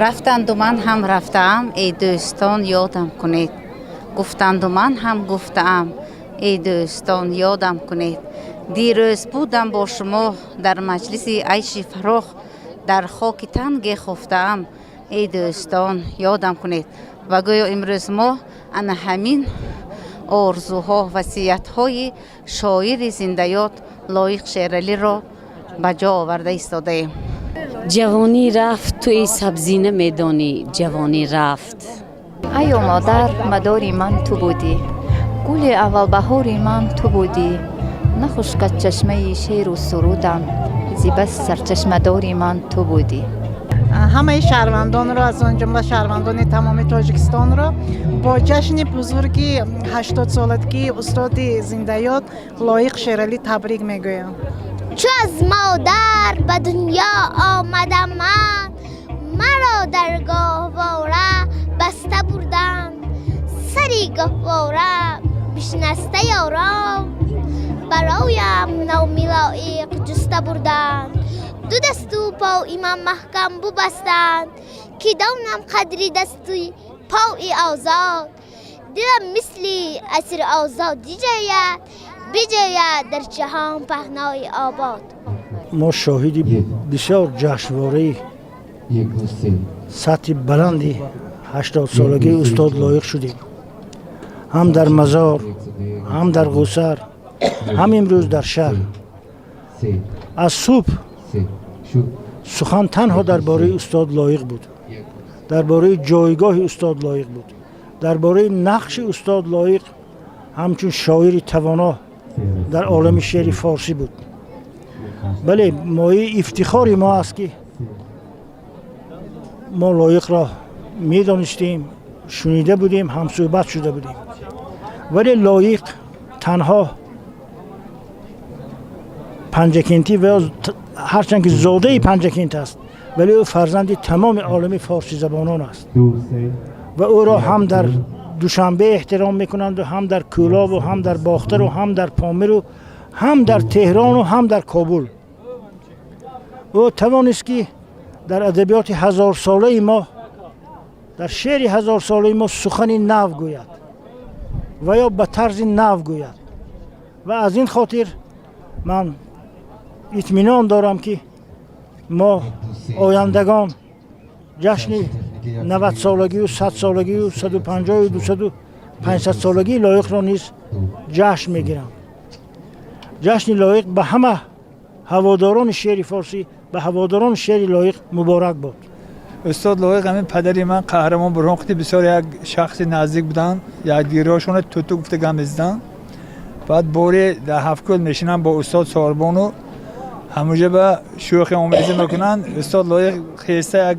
Рафтанду ман ҳам рафтаам, эй дӯстон, ёдам кунед. Гуфтанду ман ҳам гуфтаам, эй дӯстон, ёдам кунед. Дирӯз будам бо шумо дар маҷлиси айши фарох, дар хоки танге хуфтаам, эй дӯстон, ёдам кунед. Ва гӯё имрӯз мо ана ҳамин орзуҳо, васиятҳои шоири зиндаёд Лоиқ Шералиро ба ҷо оварда истодаем. Ҷавонӣ рафт, ту эй сабзина медонӣ, ҷавонӣ рафт. Айё модар, мадори ман ту будӣ, гули аввалбаҳори ман ту будӣ. Нахушкад чашмаи шеру сурудам, зи бас сарчашмадори ман ту будӣ. Ҳамаи шаҳрвандонро, аз он ҷумла шаҳрвандони тамоми Тоҷикистонро бо ҷашни бузурги 80-солагии устоди зиндаёд Лоиқ Шералӣ табрик мегӯям. Чу аз модар ба дунё омадам ман, маро дар гоҳвора баста бурданд. Сари гоҳвора бишнаста ёрон, бароям номи Лоиқ ҷуста бурданд. Ду дасту пои ман маҳкам бубастанд, ки донам қадри дасту пои озод. Дилам мисли асири озодӣ ҷӯяд, биҷӯяд дар ҷаҳон паҳнои обод. Мо шоҳиди бисёр ҷашнвораи сатҳи баланди 80-солагии устод Лоиқ шудем, ҳам дар мазор, ҳам дар Ғусар, ҳам имрӯз дар шаҳр. Аз субҳ сухан танҳо дар бораи устод Лоиқ буд, дар бораи ҷойгоҳи устод Лоиқ буд, дар бораи нақши устод Лоиқ ҳамчун шоири тавоно дар олами шеъри форсӣ буд. Бале, мояи ифтихори мо аст, ки мо Лоиқро медонистем, шунида будем, ҳамсӯҳбат шуда будем. Вале Лоиқ танҳо панҷакентӣ ва ҳарчанд ки зодаи Панҷакент аст, вале ӯ фарзанди тамоми олами форсизабонон аст ва ӯро ҳам дар Душанбе эҳтиром мекунанду, ҳам дар Кӯлобу, ҳам дар Бохтару, ҳам дар Помиру, ҳам дар Теҳрону, ҳам дар Кобул. Ӯ тавонист, ки дар адабиёти ҳазорсолаи мо, дар шеъри ҳазорсолаи мо сухани нав гӯяд ва ё ба тарзи нав гӯяд. Ва аз ин хотир ман итминон дорам, ки мо, ояндагон, ҷашни 90-солагию 100-солагию 150-ю 200-у 500-солагии Лоиқро низ ҷашн мегирам. Ҷашни Лоиқ ба ҳама ҳаводорони шеъри форсӣ, ба ҳаводорони шеъри Лоиқ муборак бод. Устод Лоиқ ҳамин падари ман Қаҳрамон Бурҳонқути бисёр як шахси наздик буданд. Якдигарошона туту гуфта гап мезаданд. Баъд боре дар Ҳафткӯл мешинанд бо устод Сорбону, ҳамуҷа ба шӯхи омезӣ мекунанд. Устод Лоиқ хеста як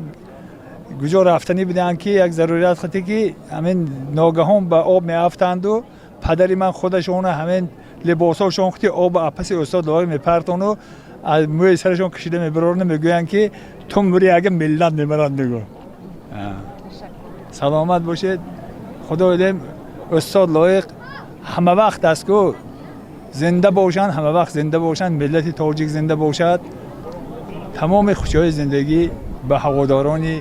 куҷо рафтанӣ буданд, ки як зарурият хате, ки ҳамин ногаҳон ба об меафтанду падари ман худашона ҳамин либосҳошон хути об апаси устод Лоиқ мепартону аз мӯи сарашон кашида мебарорну мегӯянд, ки ту мури, ага миллат мемарад, мегӯ. Саломат бошед. Худо илем, устод Лоиқ ҳама вақт аст ку зинда бошанд, ҳама вақт зинда бошанд, миллати тоҷик зинда бошад. Тамоми хушиҳои зиндагӣ ба ҳаводорони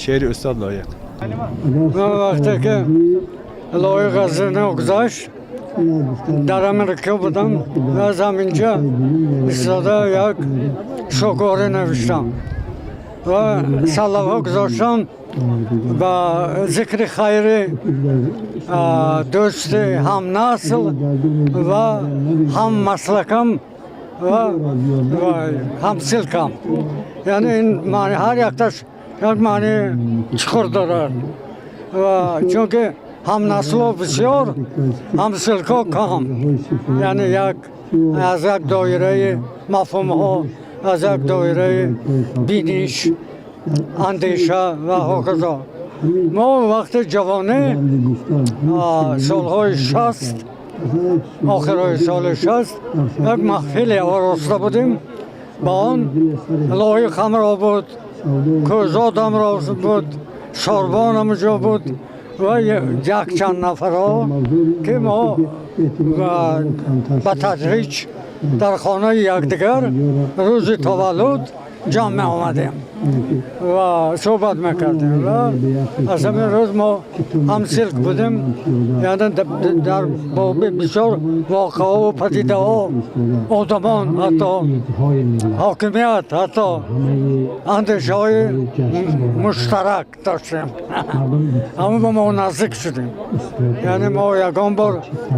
шеъри устод Лоиқ. Ман вақте ки Лоиқ аз дунё гузашт, дар Амрико будам ва аз ҳаминҷа истода як шогорӣ навиштам ва салавҳо гузоштам ба зикри хайри дӯсти ҳамнасл ва ҳаммаслакам ва ҳамсилкам. Яъне ин маъни ҳар якташ як маънии чуқур дорад ва чунки ҳамнасло бисёр, ҳамсилко кам, яъне як аз як доираи мафҳумҳо, аз як доираи биниш, андеша ва ҳоказо. Мо вақти ҷавонӣ, солҳои 60, охирҳои соли 60, як маҳфиле ороста будем. Ба он Лоиқ ҳамроҳ буд, Кӯзод ҳамроҳ буд, Шорбон ҳамҷо буд ва якчанд нафарҳо, ки мо ба тадриҷ дар хонаи якдигар рӯзи таваллуд ҷамъ меомадем. Ва суҳбат мекардем ва аз ҳамин рӯз мо ҳамсилк будем, яъне дар боби бисёр воқеаҳо, падидаҳо, одамон, ҳатто ҳокимият, ҳатто андешаҳои муштарак доштем. Ҳамон ба мо наздик шудем, яъне мо ягон бор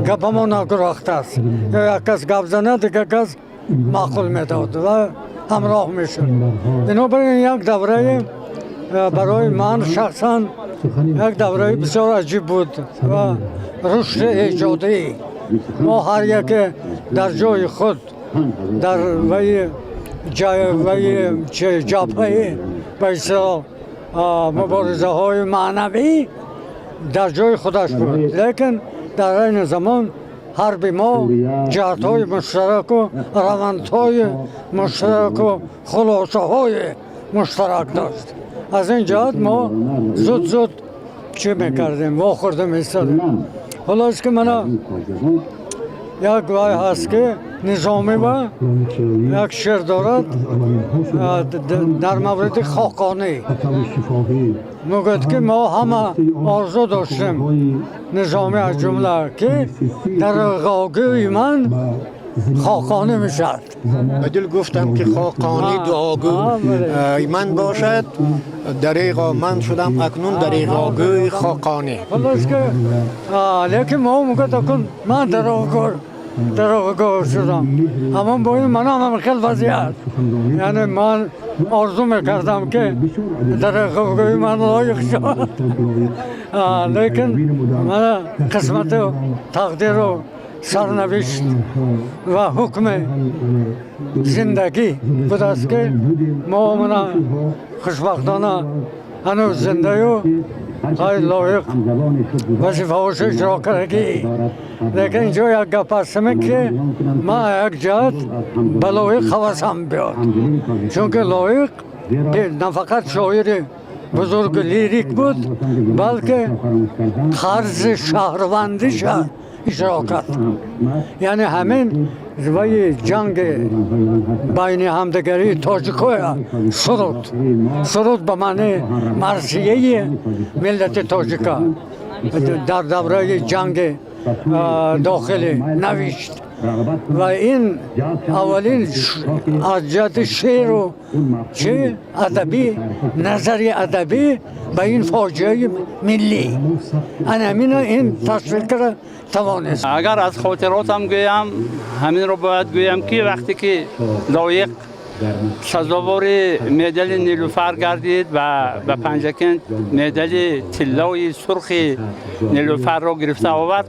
гапамо нагурохтааст ё як кас гап занад, дигар кас маъқул медод ва ҳамроҳ мешуд. Бинобар ин як давраи барои ман шахсан як давраи бисёр аҷиб буд ва рушди эҷодӣ. Мо ҳар яке дар ҷои худ, дар ваи ваи ҷабҳаи, ба истилоҳ, муборизаҳои маънавӣ дар ҷои худаш буд, лекин дар айни замон ҳарби мо ҷиҳатҳои муштараку, равандҳои муштараку, хулосаҳои муштарак дошт. Аз ин ҷиҳат мо зуд зуд чӣ мекардем, вохӯрда меистодем. Хулос ки мана як вай ҳаст, ки Низомӣ ва як шеър дорад дар мавриди Хоқонӣ. Мегӯяд, ки мо ҳама орзу доштем, Низомӣ аз ҷумла, ки дарғогӯи ман Хоқонӣ мешавад. Ба дил гуфтам, ки Хоқонӣ дуогӯи ман бошад, дареғо ман шудам акнун дареғогӯи Хоқонӣ. Хулос ки лекин мо мегӯяд, акун ман дароғгӯ шудам. Ҳамон бо ин манам ҳам хел вазъият, яъне ман орзу мекардам, ки дароғгӯи ман лоиқ шавад, лекин мана қисмату тақдиру сарнавишт ва ҳукми зиндагӣ будааст, ки мо мана хушбахтона ҳанӯз зиндаю ҳай лоиқ вазифаҳошо иҷро кардагӣ. Лекин инҷо як гап ҳастаме, ки ман як ҷиҳат ба Лоиқ ҳавасам биёд, чунки Лоиқ на фақат шоири бузурги лирик буд, балки қарзи шаҳрвандиша иҷро кард. Яъне ҳамин ваи ҷанги байни ҳамдигарии тоҷикоя суруд, ба маънии марсияи миллати тоҷика дар давраи ҷанги дохилӣ навишт ва ин аввалин аз ҷиҳати шеъру чи адабӣ, назари адабӣ ба ин фоҷиаи миллӣ ана ҳамина ин тасвир карда тавонист. Агар аз хотиротам гӯям, ҳаминро бояд гӯям, ки вақте ки Лоиқ сазовори медали Нилуфар гардид ва ба Панҷакент медали тиллои сурхи Нилуфарро гирифта овард,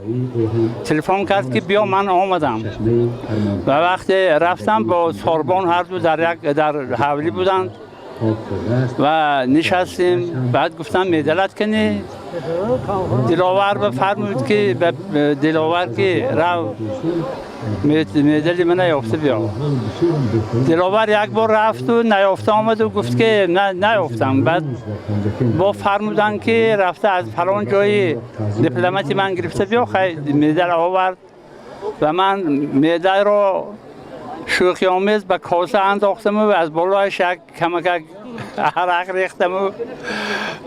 телефон кард, ки биё, ман омадам. Ва вақте рафтам, бо Сорбон ҳарду дар як дар ҳавлӣ буданд ва нишастем. Баъд гуфтам: «Медалат кани?» Диловар ба фармуд, ки Диловар, ки рав, медали мана ёфта биё. Диловар як бор рафту наёфта омаду гуфт, ки наёфтам. Баъд бо фармуданд, ки рафта аз фалон ҷои дипломати ман гирифта биё. Хай, медал овард ва ман медалро шӯхиомез ба коса андохтаму аз болояш як камакак арақ рехтаму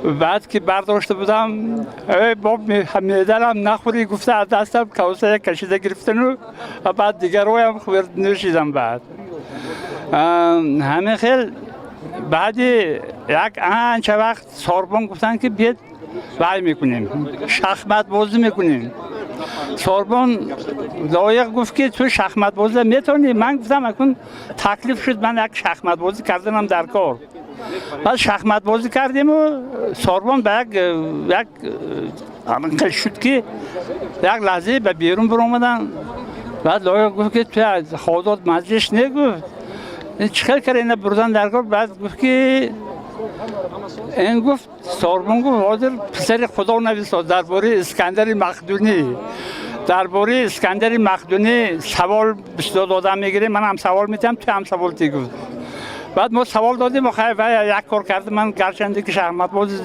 баъд ки бардошта будам, эй боб, медалам нахӯрӣ гуфта, аз дастам косая кашида гирифтану ва баъд дигароям нӯшидам. Баъд ҳамин хел баъди як анча вақт Сорбон гуфтанд, ки биед, вай мекунем, шахматбозӣ мекунем. Сорбон Лоиқ гуфт, ки ту шахматбозӣ метавонӣ? Ман гуфтам, акун таклиф шуд, ман як шахматбозӣ карданам дар кор. Баъд шахматбозӣ кардему Сорбон ба як хел шуд, ки як лаҳзае ба берун биромаданд. Баъд Лоиқ гуфт, ки ту ходот маҷлис не, гуфт, чӣ хел кара ина бурдан дар кор. Баъд гуфт, ки ин гуфт, Сорбон гуфт, ҳозир писари Худо нависод дар бораи Искандари Мақдунӣ. Дар бораи Искандари Мақдунӣ савол бисёр одам мегирем, ман ҳам савол медиҳам, ту ҳам савол ти, гуфт. Баъд мо савол додем, хай, вай як кор кард, ман гарчанде ки шахматбози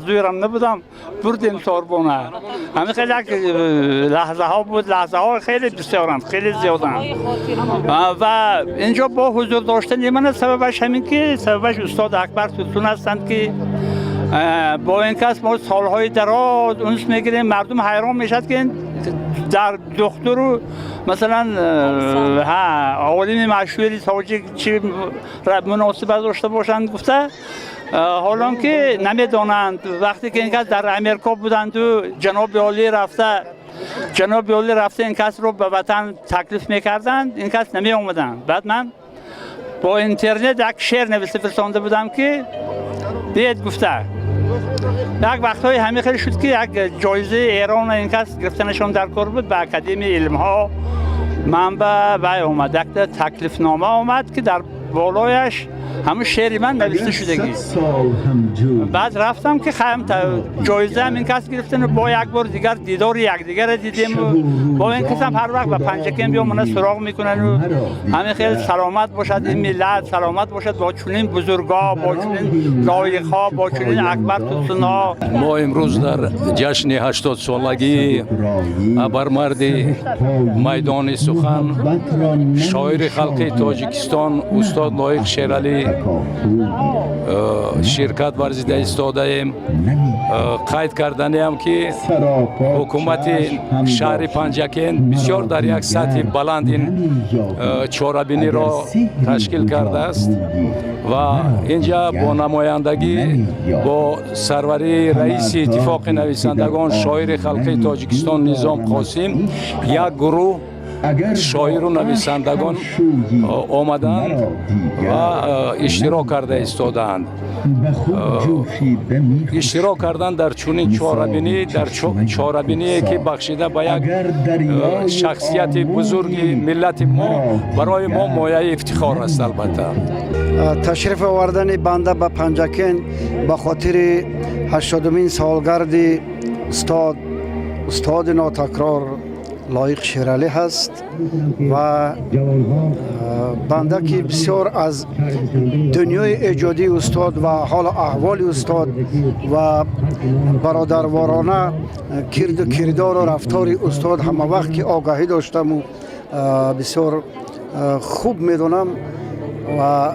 зӯрам набудам, бурдем Сорбона. Ҳамин хеле як лаҳзаҳо буд, лаҳзаҳо хеле бисёранд, хеле зиёданд. Ва инҷо бо ҳузур доштани ман сабабаш ҳамин ки сабабаш устод Акбар Турсун ҳастанд, ки бо ин кас мо солҳои дароз унс мегирем. Мардум ҳайрон мешавад, ки дар духтуру масалан ҳа олими машҳури тоҷик чӣ муносибат дошта бошанд гуфта, ҳолон ки намедонанд, вақте ки ин кас дар Америко буданду ҷаноби олӣ рафта ин касро ба ватан таклиф мекарданд, ин кас намеомаданд. Баъд ман бо интернет як шеър нависта фиристонда будам, ки биед гуфта. Як вақтҳои ҳамин хеле шуд, ки як ҷоизаи Эрон ин кас гирифтанашон дар кор буд ба Академияи илмҳо. Ман ба вай омад, якта таклифнома омад, ки дар болояш ҳамун шеъри ман нависта шудагӣ. Баъд рафтам, ки хаем, ҷоизаам ин кас гирифтану бо як бор дигар дидори якдигарро дидему бо ин касам ҳар вақт ба Панҷакент биём, мана суроғ мекунану ҳамин хел. Саломат бошад ин миллат, саломат бошад бо чунин бузургҳо, бо чунин лоиқҳо, бо чунин Акбар Турсунҳо. Мо имрӯз дар ҷашни 80-солагии абармарди майдони сухан, шоири халқи Тоҷикистон устод Лоиқ Шералӣ ширкат варзида истодаем. Қайд карданиам, ки ҳукумати шаҳри Панҷакент бисёр дар як сатҳи баланд ин чорабиниро ташкил кардааст ва инҷа бо намояндагӣ, бо сарварии раиси Иттифоқи нависандагон, шоири халқии Тоҷикистон Низом Қосим, як гурӯҳ шоиру нависандагон омаданд ва иштирок карда истодаанд. Иштирок кардан дар чунин чорабинӣ, дар чорабиние ки бахшида ба як шахсияти бузурги миллати мо, барои мо мояи ифтихор аст, албатта. Ташриф овардани банда ба Панҷакент ба хотири 80-умин солгарди устод, устоди нотакрор Лоиқ Шералӣ ҳаст. Ва банда, ки бисёр аз дунёи эҷодии устод ва ҳолу аҳволи устод ва бародарворона кирду кирдору рафтори устод ҳама вақт ки огаҳӣ доштаму бисёр хуб медонам ва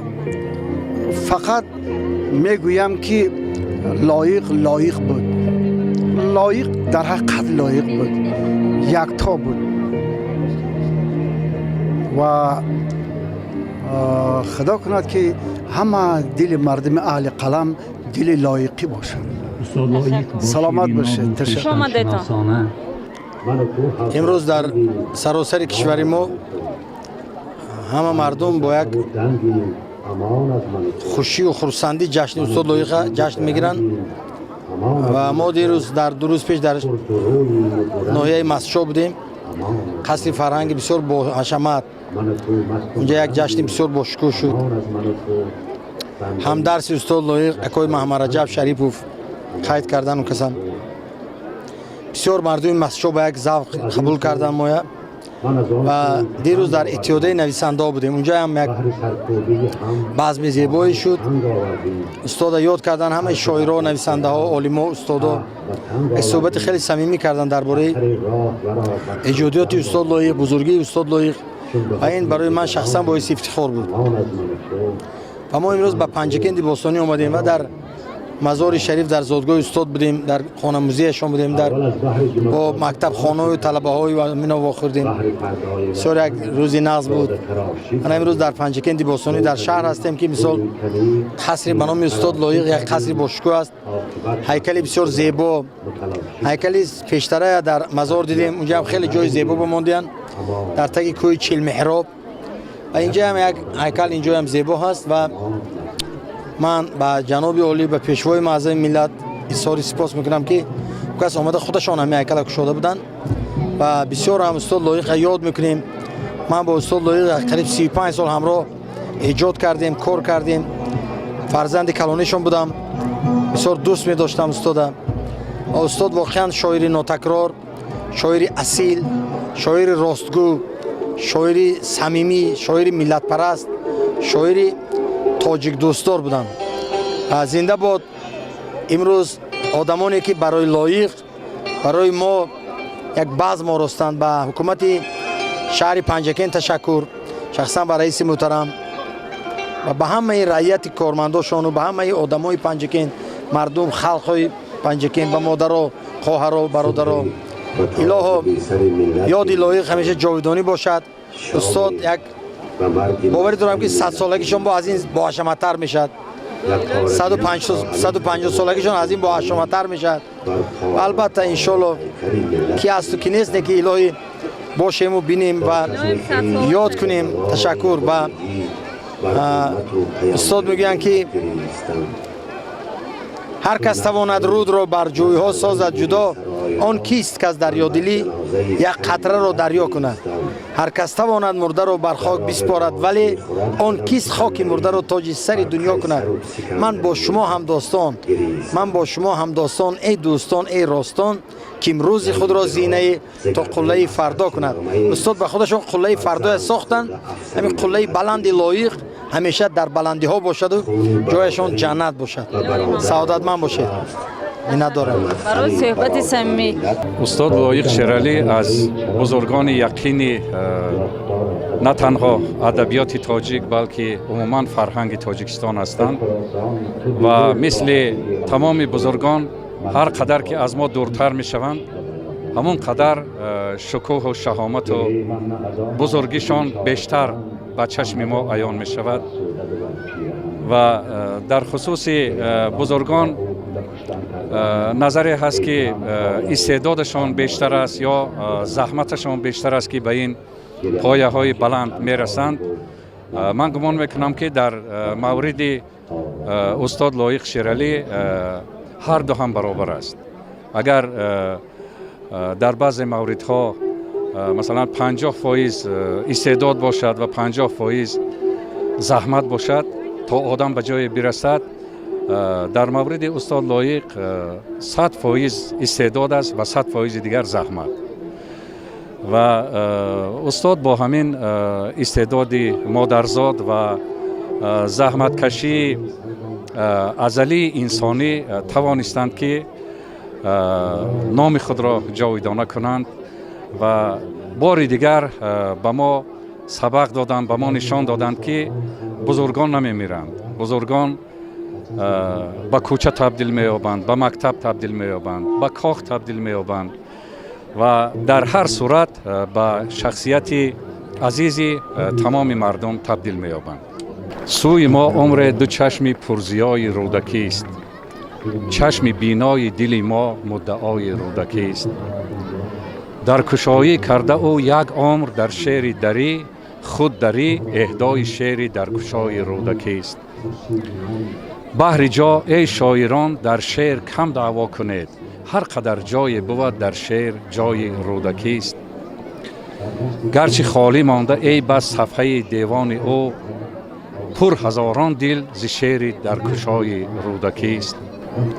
фақат мегӯям, ки Лоиқ лоиқ буд, Лоиқ дар ҳақиқат лоиқ буд, якто буд. Ва худо кунад, ки ҳама дили мардуми аҳли қалам дили лоиқӣ бошад. Саломат бошед. Имрӯз дар саросари кишвари мо ҳама мардум бо як хушию хурсандӣ ҷашни устод Лоиқа ҷашн мегиранд. Ва мо дирӯз, дар 2 рӯз пеш, дар ноҳияи Мастчоҳ будем. Қасри фарҳанги бисёр боҳашамат, унҷа як ҷашни бисёр бошукӯҳ шуд. Ҳамдарси устод Лоиқ акои Маҳамадраҷаб Шарипов қайд кардану касам бисёр мардуми Мастчоҳ ба як завқ қабул кардан моя. Ва дирӯз дар Иттиҳодияи нависандаҳо будем, унҷаам як базми зебое шуд. Устода ёд кардан ҳамаи шоиро, нависандаҳо, олимо, устодо як суҳбати хеле самимӣ карданд дар бораи эҷодиёти устод Лоиқ, бузургии устод Лоиқ. Ва ин барои ман шахсан боиси ифтихор буд. Ва мо имрӯз ба Панҷакенди бостонӣ омадем ва дар Мазори Шариф, дар зодгоҳи устод будем, дар хонамузеяшон будем, дар бо мактабхонаю талабаҳои мино вохӯрдем. Бисёр як рӯзи нағз буд. Ана имрӯз дар Панҷакенди бостонӣ, дар шаҳр ҳастем, ки мисол қасри ба номи устод Лоиқ як қасри бошукӯҳ аст, ҳайкали бисёр зебо. Ҳайкали пештарая дар мазор дидем, унҷаам хеле ҷои зебо бимондиянд дар таги кӯҳи Чилмеҳроб. Ва инҷаам як ҳайкал, инҷоям зебо ҳаст. Ва ман ба ҷаноби олӣ, ба пешвои муаззами миллат изҳори сипос мекунам, ки кас омада, худашон ҳамин ҳайкала кушода буданд. Ва бисёр ҳам устод Лоиқа ёд мекунем. Ман бо устод Лоиқ қариб 35 сол ҳамроҳ эҷод кардем, кор кардем, фарзанди калонишон будам, бисёр дӯст медоштам устода. Ва устод воқеан шоири нотакрор, шоири асил, шоири ростгӯ, шоири самимӣ, шоири миллатпараст, шоири Тоҷикдӯстдор буданд. Зинда бод имрӯз одамоне, ки барои Лоиқ, барои мо як базм оростанд. Ба ҳукумати шаҳри Панҷакент ташаккур, шахсан ба раиси муҳтарам ва ба ҳамаи раияти кормандошону ба ҳамаи одамои Панҷакент, мардум, халқҳои Панҷакент, ба модаро, хоҳаро, бародаро. Илоҳо, ёди Лоиқ ҳамеша ҷовидонӣ бошад. Устод, як боварӣ дорам, ки 100-солагишон бо аз ин боҳашаматтар мешавад, 150-солагишон аз ин боҳашаматтар мешавад. Ва албатта, иншолло, ки ҳасту ки нест, не ки илоҳӣ бошему бинем ва ёд кунем. Ташаккур ба устод. Мегӯянд, ки ҳар кас тавонад рудро бар ҷӯйҳо созад ҷудо, он кист, кас дарёдилӣ як қатраро дарё кунад. Ҳар кас тавонад мурдаро бар хок биспорад, вале он кист, хоки мурдаро тоҷи сари дунё кунад. Ман бо шумо ҳамдостон, ман бо шумо ҳамдостон, эй дӯстон, эй ростон, ки имрӯзи худро зинае то қуллаи фардо кунад. Устод ба худашон қуллаи фардоя сохтанд. Ҳамин қуллаи баланди Лоиқ ҳамеша дар баландиҳо бошаду ҷояшон ҷаннат бошад. Саодатманд бошед, миннатдорам. Барои суҳбати самимӣ. Устод Лоиқ Шералӣ аз бузургони яқини на танҳо адабиёти тоҷик, балки умуман фарҳанги Тоҷикистон ҳастанд ва мисли тамоми бузургон ҳар қадар ки аз мо дуртар мешаванд, ҳамон қадар шукӯҳу шаҳомату бузургишон бештар ба чашми мо аён мешавад. Ва дар хусуси бузургон назаре ҳаст, ки истеъдодашон бештар аст ё заҳматашон бештар аст, ки ба ин пояҳои баланд мерасанд. Ман гумон мекунам, ки дар мавриди устод Лоиқ Шералӣ ҳар ду ҳам баробар аст. Агар дар баъзе мавридҳо, масалан, 50% истеъдод бошад ва 50% заҳмат бошад, то одам ба ҷое бирасад, дар мавриди устод Лоиқ 100% истеъдод аст ва 100%-и дигар заҳмат. Ва устод бо ҳамин истеъдоди модарзод ва заҳматкашии азалии инсонӣ тавонистанд, ки номи худро ҷовидона кунанд ва бори дигар ба мо сабақ доданд, ба мо нишон доданд, ки бузургон намемиранд, бузургон ба кӯча табдил меёбанд, ба мактаб табдил меёбанд, ба кох табдил меёбанд ва дар ҳар сурат ба шахсияти азизи тамоми мардум табдил меёбанд. Сӯи мо умре ду чашми пурзиёи Рӯдакист, чашми бинои дили мо муддаои Рӯдакист. Дар кушоӣ карда ӯ як умр дар шеъри дарӣ худ, дарӣ эҳдои шеъри даркушои Рӯдакист. Баҳри ҷо, эй шоирон, дар шеър кам даъво кунед, ҳар қадар ҷое бувад дар шеър, ҷои Рӯдакист. Гарчи холӣ монда эй бас сафҳаи девони ӯ, пур ҳазорон дил зи шеъри даркушои Рӯдакист.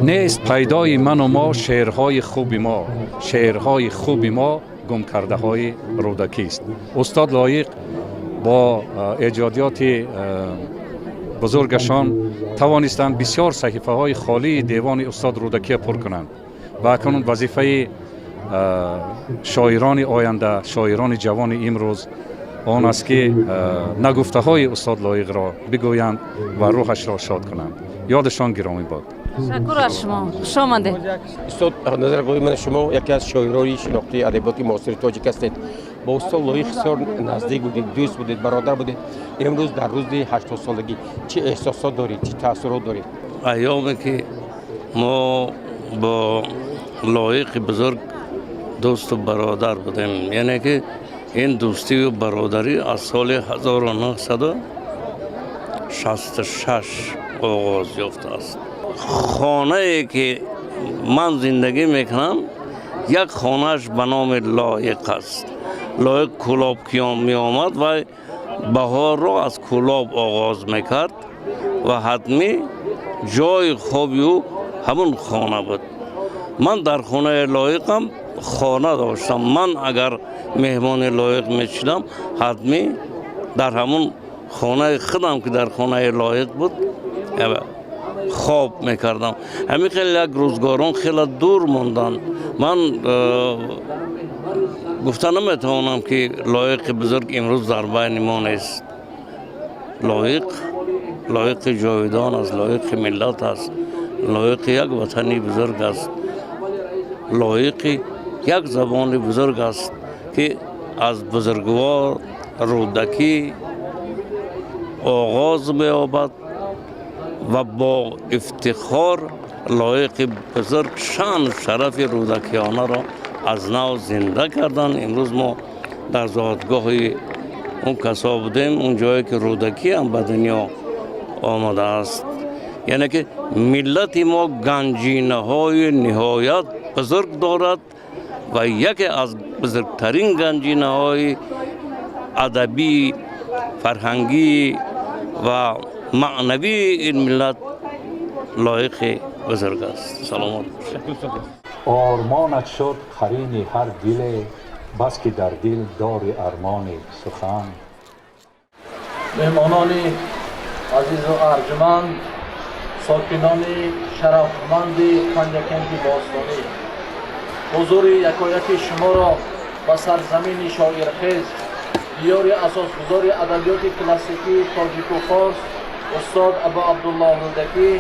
Нест пайдои ману мо шеърҳои хуби мо, шеърҳои хуби мо гумкардаҳои Рӯдакист. Устод Лоиқ бо эҷодиёти бузургашон тавонистанд бисёр саҳифаҳои холии девони устод Рӯдакия пур кунанд ва акнун вазифаи шоирони оянда, шоирони ҷавони имрӯз он аст, ки нагуфтаҳои устод Лоиқро бигӯянд ва рӯҳашро шод кунанд. Ёдашон гиромӣ бод. Ташаккур аз шумо, хуш омадед. Устод Назар, ман шумо яке аз шоирони шинохтии адабиёти муосири тоҷик ҳастед. Бо устод Лоиқ бисёр наздик будед, дӯст будед, бародар будед. Имрӯз дар рӯзи 80-солагӣ чӣ эҳсосот доред, чӣ таассурот доред? Айёме ки мо бо Лоиқи бузург дӯсту бародар будем, яъне ки ин дӯстию бародарӣ аз соли 1966 оғоз ёфтааст. Хонае ки ман зиндагӣ мекунам, як хонааш ба номи Лоиқ аст. Лоиқ Кӯлоб ки меомад ва баҳорро аз Кӯлоб оғоз мекард ва ҳатмӣ ҷои хоби ӯ ҳамун хона буд. Ман дар хонаи Лоиқам хона доштам. Ман агар меҳмони Лоиқ мешудам, ҳатмӣ дар ҳамун Хонаи худам ки дар хонаи Лоиқ буд хоб мекардам. Ҳамин хел як рӯзгорон хеле дур монданд. Ман гуфта наметавонам ки Лоиқи бузург имрӯз дар байни мо нест. Лоиқ лоиқи ҷовидон аст, лоиқи миллат аст, лоиқи як ватани бузург аст, лоиқи як забони бузург аст ки аз бузургвор Рӯдакӣ оғоз меёбад ва бо ифтихор Лоиқи бузург шаъну шарафи рӯдакиёнаро аз нав зинда карданд. Имрӯз мо дар зодгоҳи он касо будем, он ҷое ки Рӯдакӣ ҳам ба дунё омадааст. Яъне ки миллати мо ганҷинаҳои ниҳоят бузург дорад ва яке аз бузургтарин ганҷинаҳои адабӣ, фарҳангӣ ва маънавии ин миллат Лоиқи бузург аст. Саломат бошед. Ормонат шуд қарини ҳар диле, бас ки дар дил дори армони сухан. Меҳмонони азизу арҷманд, сокинони шарафманди Панҷакенти бостонӣ, ҳузури якояки шуморо ба сарзамини шоирхез, диёри асосгузори адабиёти классикии тоҷику форс устод Абу Абдуллоҳ Рӯдакӣ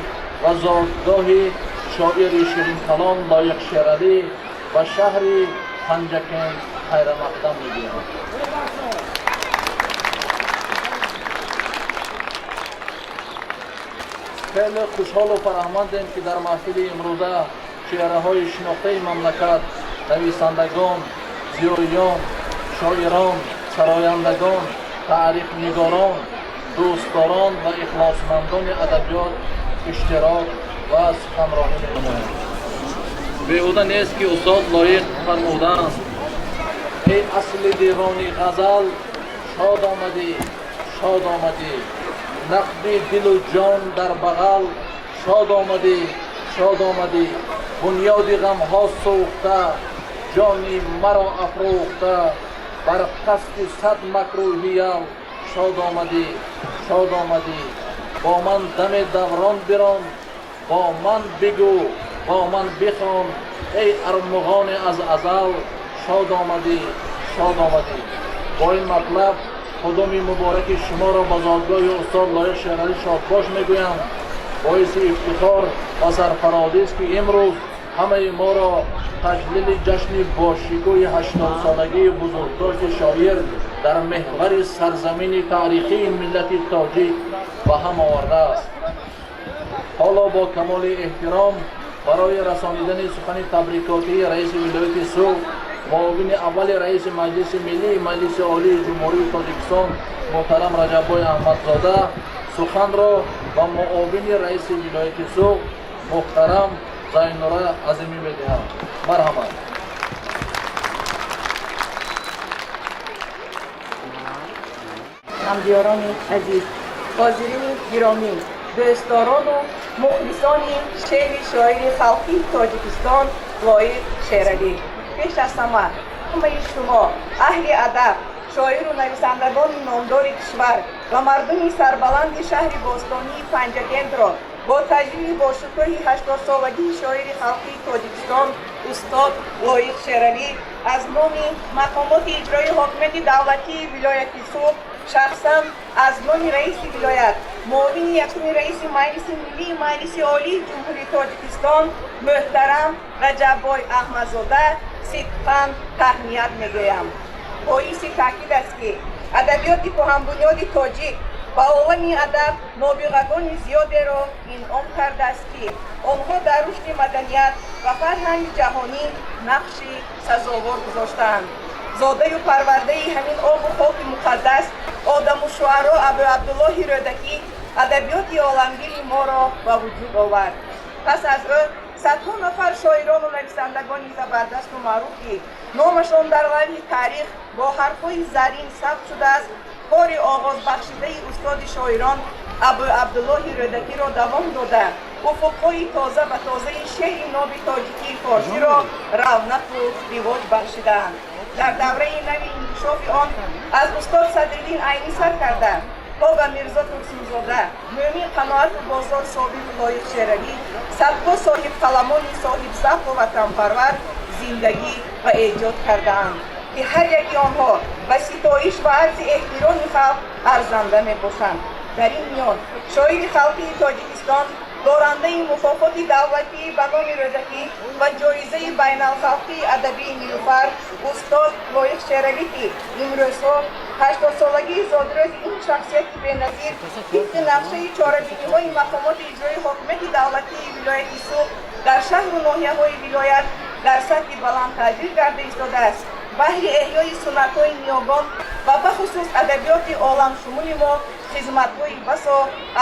ва зодгоҳи шоири ширинкалом Лоиқ Шералӣ ба шаҳри Панҷакент хайрамақдам мегӯям. Хеле хушҳолу фараҳмандем, ки дар маҳфили имрӯза чеҳраҳои шинохтаи мамлакат, нависандагон, зиёиён, шоирон, сарояндагон, таърихнигорон, дӯстдорон ва ихлосмандони адабиёт иштирок ва суханронӣ менамоянд. Беҳуда нест, ки устод Лоиқ фармуданд: «Эй асли девони ғазал, шод омадӣ, шод омадӣ, нақди дилу ҷон дар бағал, шод омадӣ, шод омадӣ, бунёди ғамҳо сӯхта, ҷони маро афрӯхта, бар қасди сад макрӯҳиял, шод омадӣ, шод омадӣ, бо ман даме даврон бирон, бо ман бигӯ, бо ман бихон, эй армуғоне аз азал, шод омадӣ, шод омадӣ». Бо ин матлаб қудуми мубораки шуморо ба зодгоҳи устод Лоиқ Шералӣ шодбош мегӯям. Боиси ифтихор ва сарфарозист, ки имрӯз ҳамаи моро таҷлили ҷашни бошукӯҳи 80-солагии бузургдошти шоир дар меҳвари сарзамини таърихии миллати тоҷик ба ҳам овардааст. Ҳоло бо камоли эҳтиром барои расонидани сухани табрикотии раиси вилояти Суғд, муовини аввали раиси Маҷлиси Миллии Маҷлиси Олии Ҷумҳурии Тоҷикистон муҳтарам Раҷаббой Аҳмадзода суханро ба муовини раиси вилояти Суғд муҳтарам Зайнура Азимӣ медиҳам. Марҳамат. Ҳамдиёрони азиз, ҳозирини гиромӣ, дӯстдорону мухлисони шеъри шоири халқии Тоҷикистон Лоиқ Шералӣ, пеш аз ҳама ҳамаи шумо, аҳли адаб, шоиру нависандагони номдори кишвар ва мардуми сарбаланди шаҳри бостонии Панҷакентро бо таҷлили бошукӯҳи 80-солагии шоири халқии Тоҷикистон устод Лоиқ Шералӣ аз номи мақомоти иҷроии ҳокимияти давлатии вилояти Суғд, шахсан аз номи раиси вилоят, муовини якуми раиси Маҷлиси Миллии Маҷлиси Олии Ҷумҳурии Тоҷикистон муҳтарам Раҷаббой Аҳмадзода сидқан таҳният мегӯям. Боиси таъкид аст, ки адабиёти кӯҳанбунёди тоҷик ба олами адаб нобиғагони зиёдеро инъом кардааст, ки онҳо дар рушди маданият ва фарҳанги ҷаҳонӣ нақши сазовор гузоштаанд. Зодаю парвардаи ҳамин обу хоки муқаддас одаму шуаро Абуабдуллоҳи Рӯдакӣ адабиёти оламгири моро ба вуҷуд овард. Пас аз ӯ садҳо нафар шоирону нависандагони забардасту маъруф, ки номашон дар лавҳи таърих бо ҳарфҳои зарин сабт шудааст, кори оғозбахшидаи устоди шоирон Абуабдуллоҳи Рӯдакиро давом дода, уфуқҳои тоза ба тозаи шеъри ноби тоҷикии форсиро равнақу ривоҷ бахшидаанд. Дар давраи нави инкишофи он аз устод Садриддин Айнӣ сар карда То ба Мирзо Турсунзода, Мӯмин Қаноату Бозор Собиру Лоиқ Шералӣ, садҳо соҳибқаламони соҳибзавқу ватанпарвар зиндагӣ ва эҷод кардаанд, ки ҳар яки онҳо ба ситоиш ва арзи эҳтироми халқ арзанда мебошанд. Дар ин миён шоири халқии Тоҷикистон, дорандаи мукофоти давлатӣ ба номи Рӯдакӣ ва ҷоизаи байналхалқии адабии Нилуфар, устод Лоиқ Шералӣ, ки имрӯзҳо 80-солагии зодрӯзи ин шахсияти беназир тибқи нақшаи чорабиниҳои мақомоти иҷроии ҳокимияти давлатии вилояти Суғд дар шаҳру ноҳияҳои вилоят дар сатҳи баланд таҷлил гарда истодааст, баҳри эҳёи суннатҳои ниёгон ва бахусус адабиёти оламшумули мо хизматҳои басо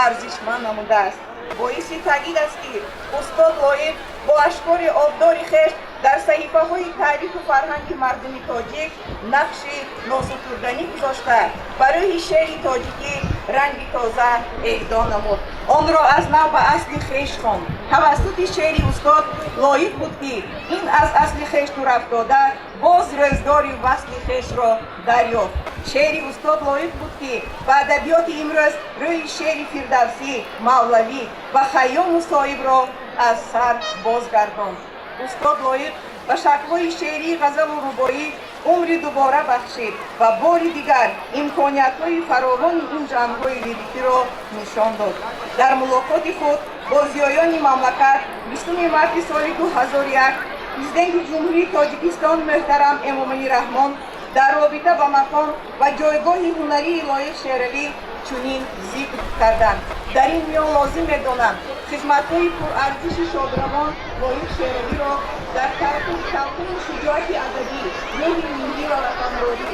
арзишманд намудааст. Боиси таъкид аст, ки устод Лоиқ бо ашкори обдори хеш дар саҳифаҳои таъриху фарҳанги мардуми тоҷик нақши носутурданӣ гузошта, ба рӯҳи шеъри тоҷикӣ ранги тоза эҳдо намуд, онро аз нав ба асли хеш хонд. Тавассути шеъри устод Лоиқ буд, ки ин аз асли хеш дурафтода боз рӯзгори васли хешро дарёфт. Шеъри устод Лоиқ буд, ки ба адабиёти имрӯз рӯи шеъри Фирдавсӣ, Мавлавӣ ва Хайёму Соҳибро аз сар бозгардонд. Устод Лоиқ ба шаклҳои шеърии ғазалу рубоӣ умри дубора бахшид ва бори дигар имкониятҳои фаровони ин жанрҳои лирикиро нишон дод. Дар мулоқоти худ бо зиёёни мамлакат 20 марти соли 2001 Президенти Ҷумҳурии Тоҷикистон муҳтарам Эмомалӣ Раҳмон дар робита ба мақом ва ҷойгоҳи ҳунарии Лоиқ Шералӣ чунин зикр карданд: «Дар ин миён лозим медонам хизматҳои пурарзиши шодравон Лоиқ Шералиро дар талқини шуҷоати адабӣ, рӯҳи миллӣ ва ватандорӣ,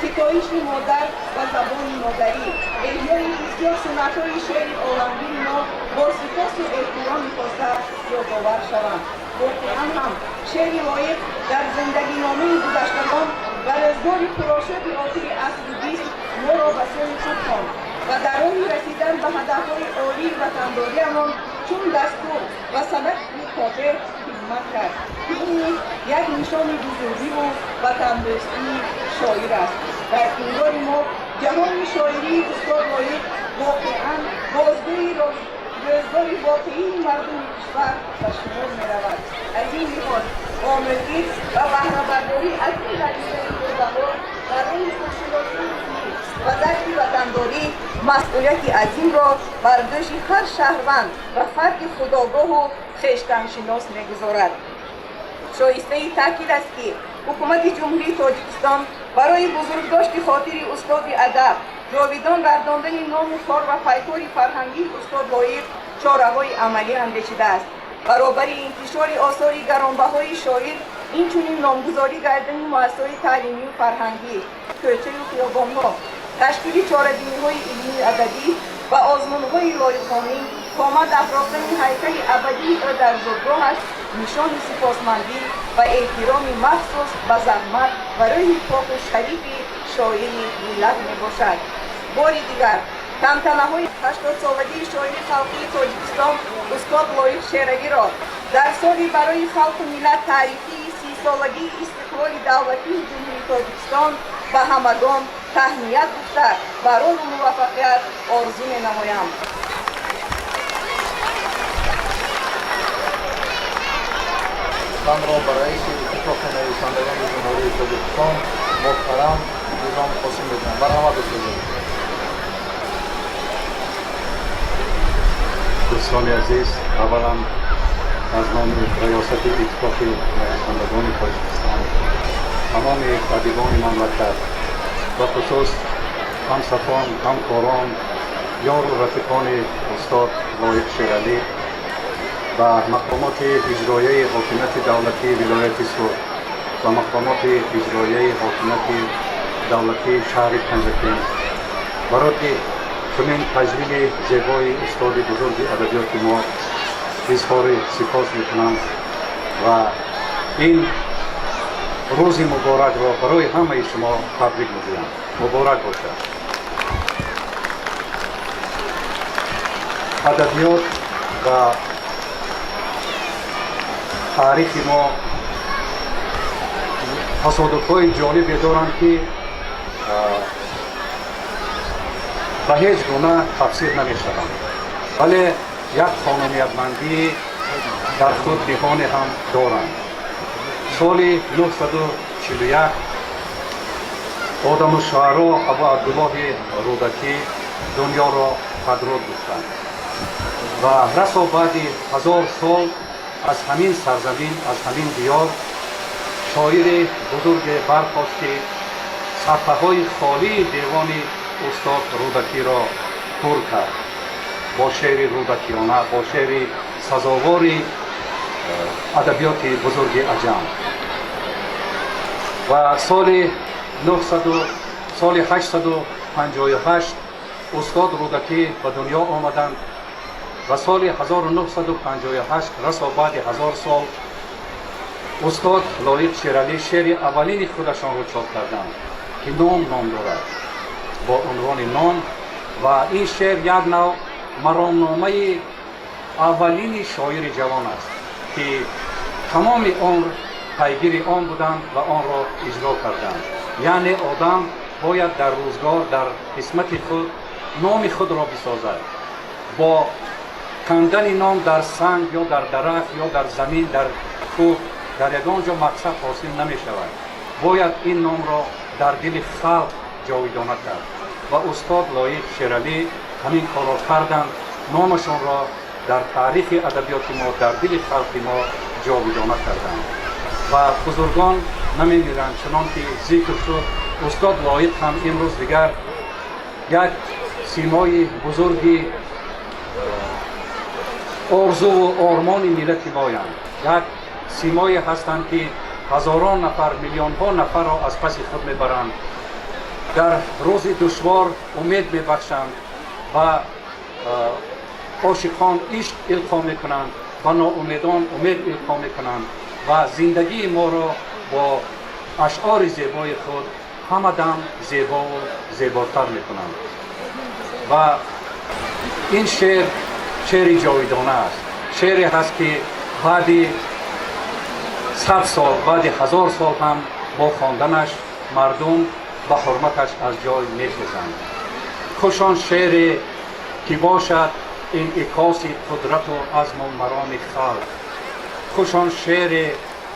ситоиши модар ва забони модарӣ, эҳёи бисёр суннатҳои шеъри оламгири мо бо сипосу эҳтироми хоса ёдовар шаванд». Воқеан ҳам, шеъри Лоиқ дар зиндагиномаи гузаштагон ва рӯзгори пурошӯби охири асри 20 моро ба сӯи худ хонд ва дар роҳи расидан ба ҳадафҳои олии ватандориамон чун дастур ва санади қотеъ хизмат кард, ки ин низ як нишони бузургиву ватандӯстии шоир аст. Дар пиндори мо, ҷаҳони шоирии устод Лоиқ воқеан бозгӯи рӯзгори воқеии мардуми кишвар ба шумор меравад. Аз ин лиҳоз, омӯзиш ва баҳрабардорӣ аз ин латифаи пурбаҳо дар роҳи худшиносии миллӣ ва дарки ватандорӣ масъулияти азимро бар дӯши ҳар шаҳрванд ва фарди худогоҳу хештаншинос мегузорад. Шоистаи таъкид аст, ки Ҳукумати Ҷумҳурии Тоҷикистон барои бузургдошти хотири устоди адаб, ҷовидон гардондани ному кор ва пайкори фарҳангии устод Лоиқ чораҳои амалӣ андешидааст. Баробари интишори осори гаронбаҳои шоир, инчунин номгузорӣ гардани муассисаҳои таълимию фарҳангӣ, кӯчаю хиёбонҳо, ташкили чорабиниҳои илмию адабӣ ва озмунҳои лоиқхонӣ, қомат афрохтани ҳайкали абадии ӯ дар зодгоҳаш нишони сипосмандӣ ва эҳтироми махсус ба заҳмат ва рӯҳи поку шарифи шоири миллат мебошад. Бори дигар тантанаҳои 80-солагии шоири халқии Тоҷикистон устод Лоиқ Шералиро дар соли барои халқу миллат таърихии 30-солагии истиқлоли давлатии Ҷумҳурии Тоҷикистон ба ҳамагон таҳният гуфта, барору муваффақият орзу менамоям. Суханро ба раиси Иттифоқи нависандагони Ҷумҳурии Тоҷикистон муҳтарам Низом Қосим медиҳам. Марҳамат, устод. Дӯстони азиз, аввалан аз номи раёсати Иттифоқи нависандагони Тоҷикистон, тамоми адибони мамлакат, бахусус ҳамсафон, ҳамкорон, ёру рафиқони устод Лоиқ Шералӣ ба мақомоти иҷроияи ҳокимияти давлатии вилояти Суғд ва мақомоти иҷроияи ҳокимияти давлатии шаҳри Панҷакент барои чунин таҷлили зебои устоди бузурги адабиёти мо изҳори сипос мекунам ва ин рӯзи муборакро барои ҳамаи шумо табрик мегӯям. Муборак бошад. Адабиёт ва таърихи мо тасодуфҳои ҷолибе доранд, ки Ба ҳеҷ гуна тафсир намешаванд, вале як қонуниятмандӣ дар худ ниҳоне ҳам доранд. Соли 941 одаму шуаро Абу Абдуллоҳи Рӯдакӣ дунёро падруд гуфтанд ва расо баъди 1000 сол аз ҳамин сарзамин, аз ҳамин диёр шоири бузурге бархост, ки саҳфаҳои холии девони устод Рӯдакиро пур кард бо шеъри рӯдакиёна, бо шеъри сазовори адабиёти бузурги аҷам. Ва соли 858 устод Рӯдакӣ ба дунё омаданд ва соли 1958, расо баъди 1000 сол, устод Лоиқ Шералӣ шеъри аввалини худашонро чоп карданд, ки Нон ном дорад, бо унвони Нон. Ва ин шеър як нав маромномаи аввалини шоири ҷавон аст, ки тамоми умр пайгири он буданд ва онро иҷро карданд. Яъне одам бояд дар рӯзгор, дар қисмати худ номи худро бисозад. Бо кандани ном дар санг ё дар дарахт ё дар замин, дар кӯҳ, дар ягон ҷо мақсад ҳосил намешавад. Бояд ин номро дар дили халқ ҷовидона кард ва устод Лоиқ Шералӣ ҳамин корро карданд, номашонро дар таърихи адабиёти мо, дар дили халқи мо ҷовидона карданд. Ва бузургон намемиранд, чунон ки зикр шуд. Устод Лоиқ ҳам имрӯз дигар як симои бузурги орзуву ормони миллати моянд, як симое ҳастанд, ки ҳазорон нафар, миллионҳо нафарро аз паси худ мебаранд, дар рӯзи душвор умед мебахшанд ва ошиқон ишқ илқо мекунанд ва ноумедон умед илқо мекунанд ва зиндагии моро бо ашъори зебои худ ҳамадам зебову зеботар мекунанд. Ва ин шеър шеъри ҷовидона аст, шеъре ҳаст, ки баъди 100 сол, баъди 1000 сол ҳам бо хонданаш мардум ба ҳурматаш аз ҷой мехезанд. Хуш он шеъре, ки бошад инъикоси қудрату азму мароми халқ, хуш он шеъре,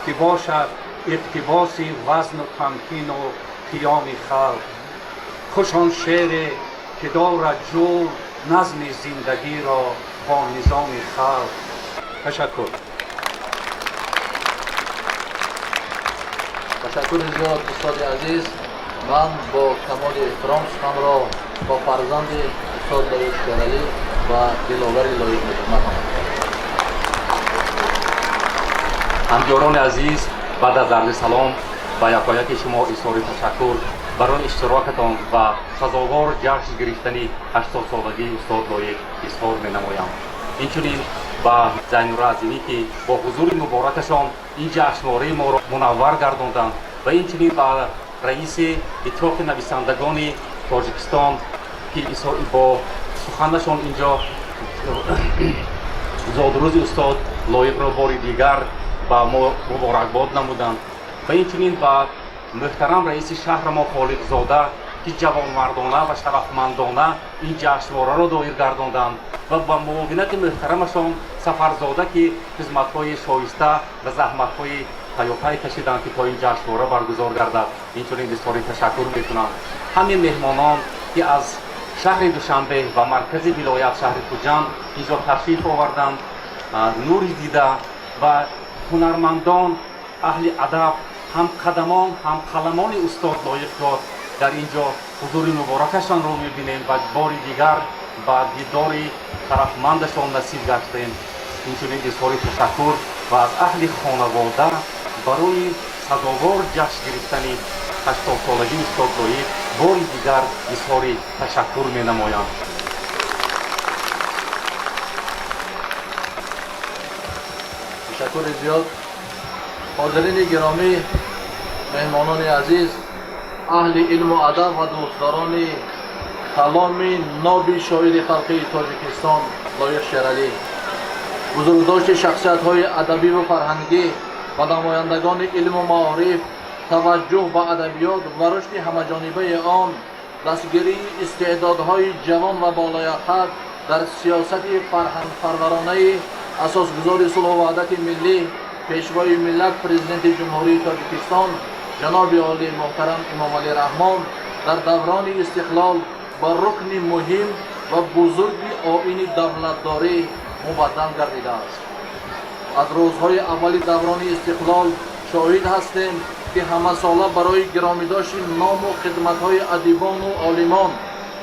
ки бошад иқтибоси вазну тамкину қиёми халқ, хуш он шеъре, ки дорад ҷур назми зиндагиро бо низоми халқ. Ташаккур. Ташаккури зиёд, устоди азиз. Ман бо камоли эҳтиром суханро бо фарзанди устод Лоиқ Шералӣ ва Диловари Лоиқ медиҳам. Ҳамдиёрони азиз, баъд аз арзи салом ба якояки шумо изҳори ташаккур барои иштирокатон ва сазовор ҷашн гирифтани 80-солагии устод Лоиқ изҳор менамоям. Инчунин ба Зайнура Азимӣ, ки бо ҳузури муборакашон ин ҷашнвораи моро мунаввар гардонданд, ва инчунин ба раиси Иттифоқи нависандагони Тоҷикистон, ки бо суханашон инҷо зодрӯзи устод Лоиқро бори дигар ба мо муборакбод намуданд, ва инчунин ба муҳтарам раиси шаҳрамо Холиқзода, ки ҷавонмардона ва шарафмандона ин ҷашнвораро доир гардонданд, ва ба муовинати муҳтарамашон Сафарзода, ки хизматҳои шоиста ва заҳматҳои пайопай кашиданд, ки то ин ҷашнвора баргузор гардад, инчунин изҳори ташаккур мекунам. Ҳамин меҳмонон, ки аз шаҳри Душанбе ва маркази вилоят, шаҳри Хуҷанд, инҷо ташриф оварданд, нури дида ва ҳунармандон, аҳли адаб, ҳамқадамон, ҳамқаламони устод Лоиқро дар ин ҷо ҳузури муборакашонро мебинем ва бори дигар ба дидори шарафмандашон насиб гаштем. Инчунин изҳори ташаккур ва аз аҳли хонавода барои сазовор ҷашн гирифтани 80-солагии устод Лоиқ бори дигар изҳори ташаккур менамоям. Ташаккури зиёд. Ҳозирини гиромӣ, меҳмонони азиз, аҳли илму адаб ва дӯстдорони каломи ноби шоири халқии Тоҷикистон Лоиқ Шералӣ, бузургдошти шахсиятҳои адабиву фарҳангӣ ва намояндагони илму маориф, таваҷҷӯҳ ба адабиёт ва рушди ҳамаҷонибаи он Дастгирии истеъдодҳои ҷавон ва болаёқат дар сиёсати фарҳангпарваронаи асосгузори сулҳу ваҳдати миллӣ, Пешвои миллат, Президенти Ҷумҳурии Тоҷикистон ҷаноби олӣ муҳтарам Эмомалӣ Раҳмон дар даврони истиқлол ба рукни муҳим ва бузурги оини давлатдорӣ мубаддал гардидааст. Аз рӯзҳои аввали даврони истиқлол шоҳид ҳастем, ки ҳамасола барои гиромидошти ному хидматҳои адибону олимон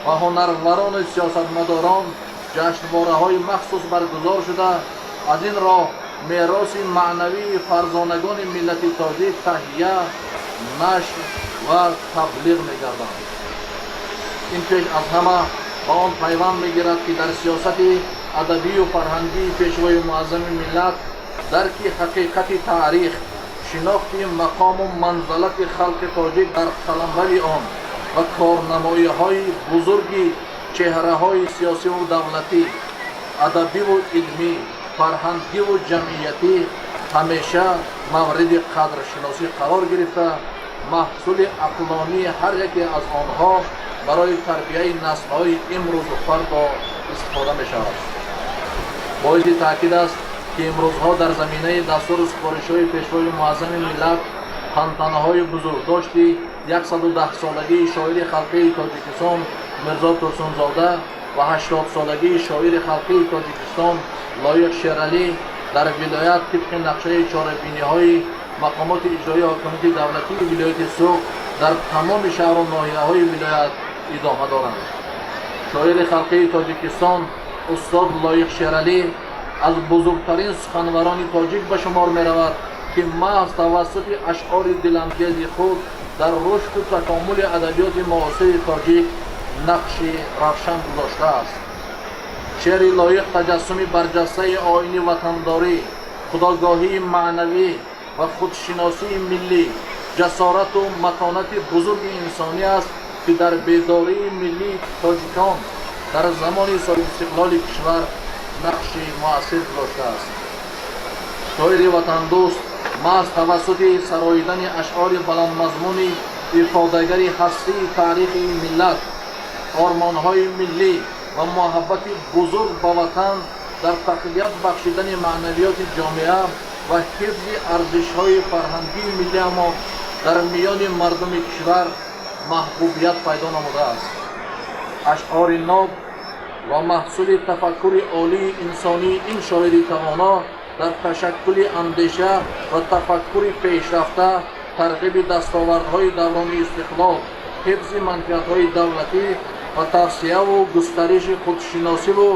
ва ҳунарварону сиёсатмадорон ҷашнвораҳои махсус баргузор шуда, аз ин роҳ мероси маънавии фарзонагони миллати тоҷик таҳия, нашр ва таблиғ мегарданд. Ин пеш аз ҳама ба он пайванд мегирад, ки дар сиёсати адабию фарҳангии Пешвои муаззами миллат дарки ҳақиқати таърих, шинохти мақому манзалати халқи тоҷик дар қаламрави он ва корнамоиҳои бузурги чеҳраҳои сиёсиву давлатӣ, адабиву илмӣ, фарҳангиву ҷамъиятӣ ҳамеша мавриди қадршиносӣ қарор гирифта, маҳсули ақлонии ҳар яке аз онҳо барои тарбияи наслҳои имрӯзу фардо истифода мешавад. Боиси таъкид аст, ки имрӯзҳо дар заминаи дастуру супоришҳои Пешвои муаззами миллат тантанаҳои бузургдошти 110-солагии шоири халқии Тоҷикистон Мирзо Турсунзода ва 80-солагии шоири халқии Тоҷикистон Лоиқ Шералӣ дар вилоят тибқи нақшаи чорабиниҳои мақомоти иҷроии ҳокимияти давлатии вилояти Суғд дар тамоми шаҳру ноҳияҳои вилоят идома доранд. Шоири халқии Тоҷикистон устод Лоиқ Шералӣ аз бузургтарин суханварони тоҷик ба шумор меравад, ки маҳз тавассути ашъори дилангези худ дар рушду такомули адабиёти муосири тоҷик нақши равшан гузоштааст. Шеъри Лоиқ таҷассуми барҷастаи оини ватандорӣ, худогоҳии маънавӣ ва худшиносии миллӣ, ҷасорату матонати бузурги инсонӣ аст, ки дар бедории миллии тоҷикон дар замони соҳибистиқлоли кишвар нақши муассир гузоштааст. Шоири ватандӯст маҳз тавассути сароидани ашъори баландмазмуни ифодагари ҳастии таърихи миллат, ормонҳои миллӣ ва муҳаббати бузург ба ватан дар тақвият бахшидани маънавиёти ҷомеа ва ҳифзи арзишҳои фарҳангии миллиамон дар миёни мардуми кишвар маҳбубият пайдо намудааст. Ашъори ноб ва маҳсули тафаккури олии инсонии ин шоири тавоно дар ташаккули андеша ва тафаккури пешрафта, тарғиби дастовардҳои даврони истиқлол, ҳифзи манфиатҳои давлатӣ ва тавсияву густариши худшиносиву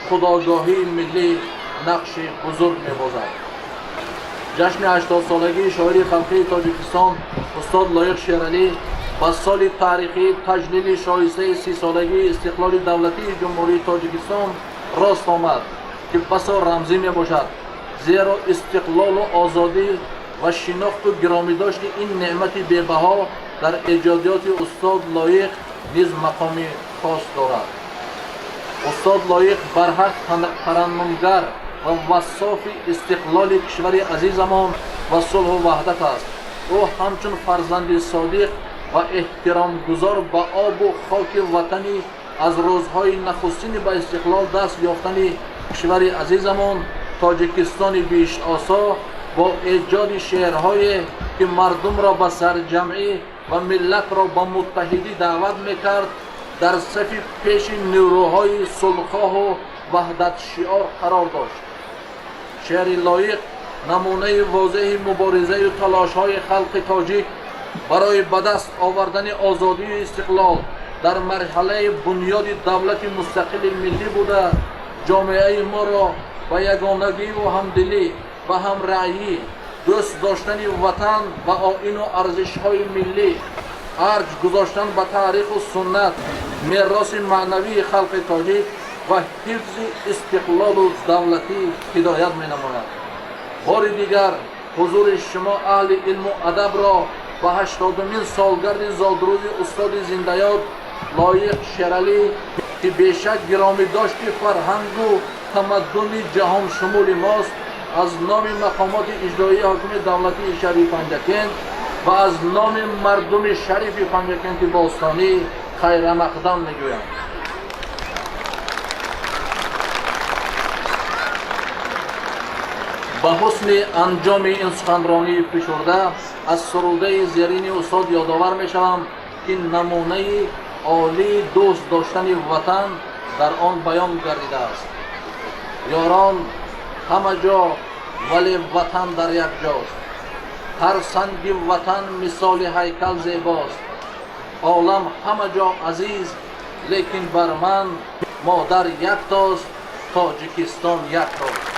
худогоҳии миллӣ нақши бузург мебозад. Ҷашни 80-солагии шоири халқии Тоҷикистон устод Лоиқ Шералӣ ба соли таърихии таҷлили шоистаи 30-солагии истиқлоли давлатии Ҷумҳурии Тоҷикистон рост омад, ки басо рамзӣ мебошад, зеро истиқлолу озодӣ ва шинохту гиромидошти ин неъмати бебаҳо дар эҷодиёти устод Лоиқ низ мақоми хос дорад. Устод Лоиқ барҳақ тараннумгар ва вассофи истиқлоли кишвари азизамон ва сулҳу ваҳдат аст. Ӯ ҳамчун фарзанди содиқ ва эҳтиромгузор ба обу хоки ватанӣ аз рӯзҳои нахустини ба истиқлол даст ёфтани кишвари азизамон Тоҷикистони биҳиштосо бо эҷоди шеърҳое, ки мардумро ба сарҷамъӣ ва миллатро ба муттаҳидӣ даъват мекард, дар сафи пеши нерӯҳои сулҳхоҳу ваҳдатшиор қарор дошт. Шеъри Лоиқ намунаи возеҳи муборизаю талошҳои халқи тоҷик барои ба даст овардани озодию истиқлол дар марҳалаи бунёди давлати мустақили миллӣ буда, ҷомеаи моро ба ягонагиву ҳамдилӣ ва ҳамраъйӣ, дӯст доштани ватан ва оину арзишҳои миллӣ, арҷ гузоштан ба таъриху суннат, мероси маънавии халқи тоҷик ва ҳифзи истиқлолу давлатӣ ҳидоят менамояд. Бори дигар ҳузури шумо аҳли илму адабро ба 80-умин солгарди зодрӯзи устоди зиндаёд Лоиқ Шералӣ, ки бешак гиромидошти фарҳангу тамаддуни ҷаҳоншумули мост, аз номи мақомоти иҷроии ҳокимияти давлатии шаҳри Панҷакент ва аз номи мардуми шарифи Панҷакенти бостонӣ Хайрамақдам мегӯям. Ба ҳусни анҷоми ин суханронии фишурда аз сурудаи зерини устод ёдовар мешавам, ки намунаи олии дӯст доштани ватан дар он баён гардидааст. Ёрон ҳама ҷо, вале ватан дар як ҷост. Ҳар санги ватан мисоли ҳайкал зебост. Олам ҳама ҷо азиз, лекин бар ман модар яктост, Тоҷикистон яктост.